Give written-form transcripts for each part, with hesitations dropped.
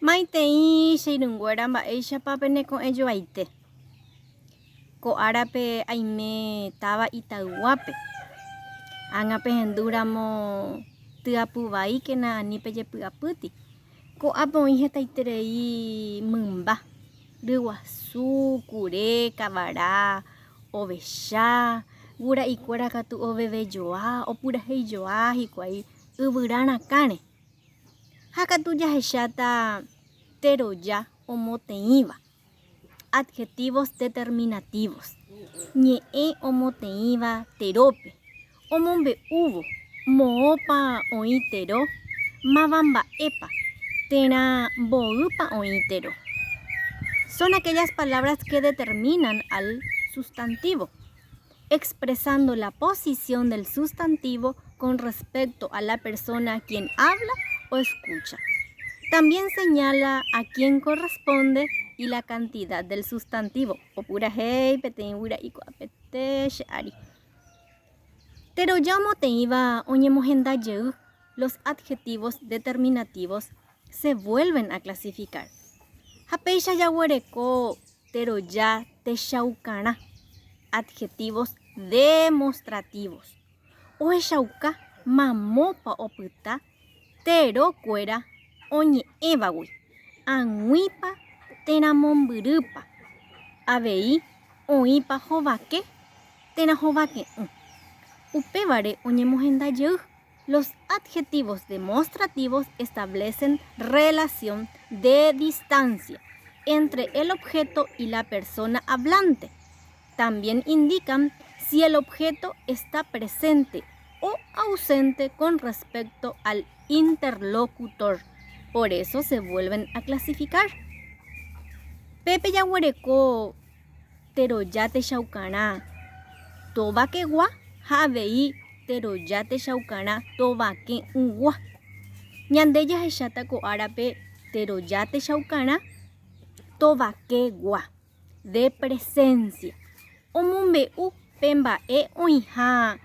Maitei che irũnguéra mba'éichapa peneko'ẽjoaite. Ko árape aime táva Itayguápe. Ág̃a pehendúramo tyapu vaíkena ani pejepy'apýti. Ko'ápe oĩ hetaiterei mymba, ryguasu, kure, kavara, ovecha, gura'ikuéra katu ovevejoa, opuraheijoa hikuái yvyra rakãre. Ha katu jahecháta teroja omoteĩva, adjetivos determinativos, ñe'ẽ omoteĩva terópe, omombe'úvo moõpa oĩ tero, máva mba'épa térã mboýpa oĩ tero. Son aquellas palabras que determinan al sustantivo. Expresando la posición del sustantivo con respecto a la persona quien habla o escucha. También señala a quién corresponde y la cantidad del sustantivo. Opurahéi peteĩ guyra'i ko'ápete che ári. Teroja omoteĩva oñemohenda jey, los adjetivos determinativos se vuelven a clasificar. Ha péicha jaguereko teroja techaukarã, adjetivos demostrativos, ohechauka mamópa opyta tero kuéra oñe'ẽvagui, ag̃uípa térã mombyrýpa, avei oĩpa hovake térã hovake'ỹ. Upévare oñemohenda jey. Los adjetivos demostrativos establecen relación de distancia entre el objeto y la persona hablante. También indican si el objeto está presente o ausente con respecto al interlocutor. Por eso se vuelven a clasificar. Pépe jaguereko teroja techaukarã tovakegua ha avei teroja techaukarã tovake'ỹgua. Ñande jahecháta ko árape teroja techaukarã tovakegua, de presencia, omombe'u pe mba'e oĩha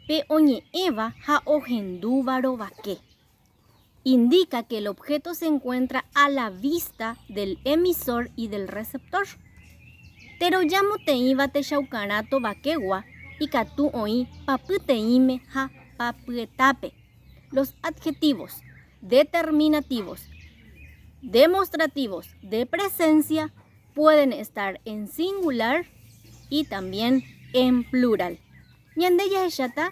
pe oñe'ẽva ha ohendúva rovake. Indica que el objeto se encuentra a la vista del emisor y del receptor. Teroja moteĩva techaukarã tovakegua ikatu oĩ papyteĩme ha papyetápe. Los adjetivos determinativos demostrativos de presencia pueden estar en singular y también en plural. Ñande jahecháta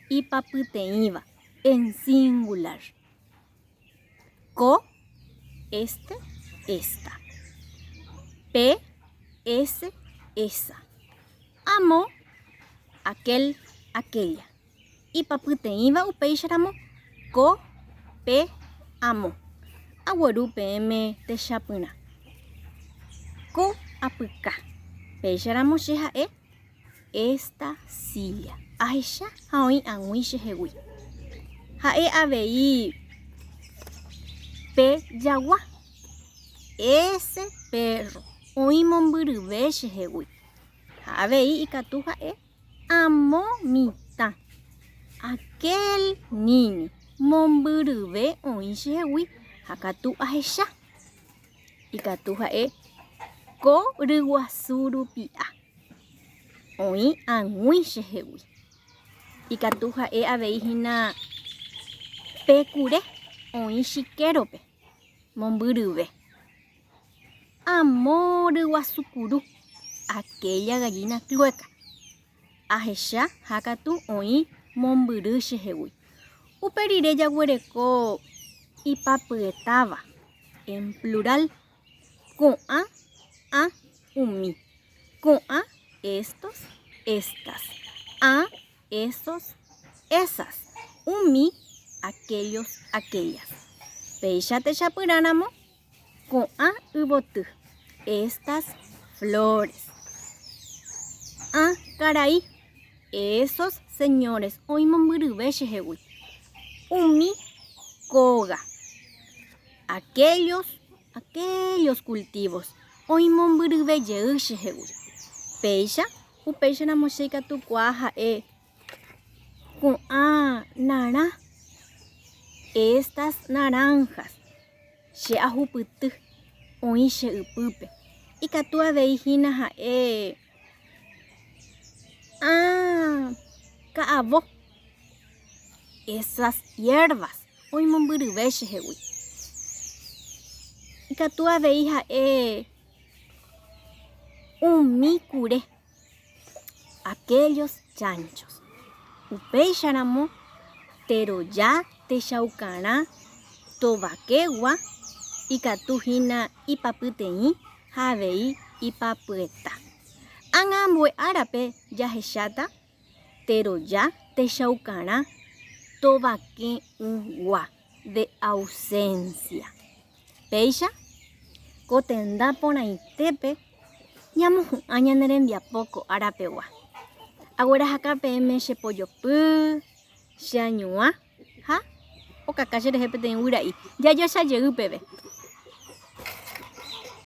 ipapyteĩva. En singular. Ko, este, esta. Pe, ese, esa. Amo, aquel, aquella. Ipapyteĩva upéicharamo ko, pe, amo. Agueru peẽme techapyrã. Ko apyka. Péicharamo che ha'e Esta silla. Ahecha ha oĩ ag̃ui chehegui. Ha'e avei pe jagua. Ese perro oĩ mombyryve chehegui. Ha avei ikatu ha'e amo mitã. Aquel niño mombyryve oĩ chehegui ha katu ahecha. Ikatu ha'e ko ryguasu rupi'a oĩ ag̃ui chehegui. Ikatu ha'e avei hína pe kure oĩ chikérope mombyryve. Amo ryguasu kuru, aquella gallina clueca. Ahecha ha katu oĩ mombyry chehegui. Upe rire jaguereko ipapyetáva, en plural, ko'ã, ã, umi. Ko'ã, estos, estas. Ã, esos, esas. Umi, aquellos, aquellas. Péicha techapyrãramo Ko'ã yvoty, estas flores. Ã karai, esos señores oĩ mombyryve chehegui. Umi kóga, aquellos, aquellos cultivos oĩ mombyryve jey chehegui. Péicha, upéicharamo che ikatukuaa ha'e ko'ã narã, estas naranjas. Che ahupyty, oĩ che ypýpe. Ikatu avei hína ha'e ã ka'avo, esas hierbas, oĩmombyryve chehegui. Ikatu avei ha'e umi kure. Aquellos chanchos. Upéicharamo teroja techaukarã tovakegua ikatu hína ipapyteĩ ha avei ipapyeta. Ág̃a ambue árape jahecháta teroja techaukarã tovake'ỹgua de ausencia. Péicha, ko tenda porãitépe ñamohu'ã ñane rembiapo ko ára pegua. Aguerahaka peẽme che pojopy, che añuã ha okaka cherehe peteĩ guyra'i. Jajoecha jey peve.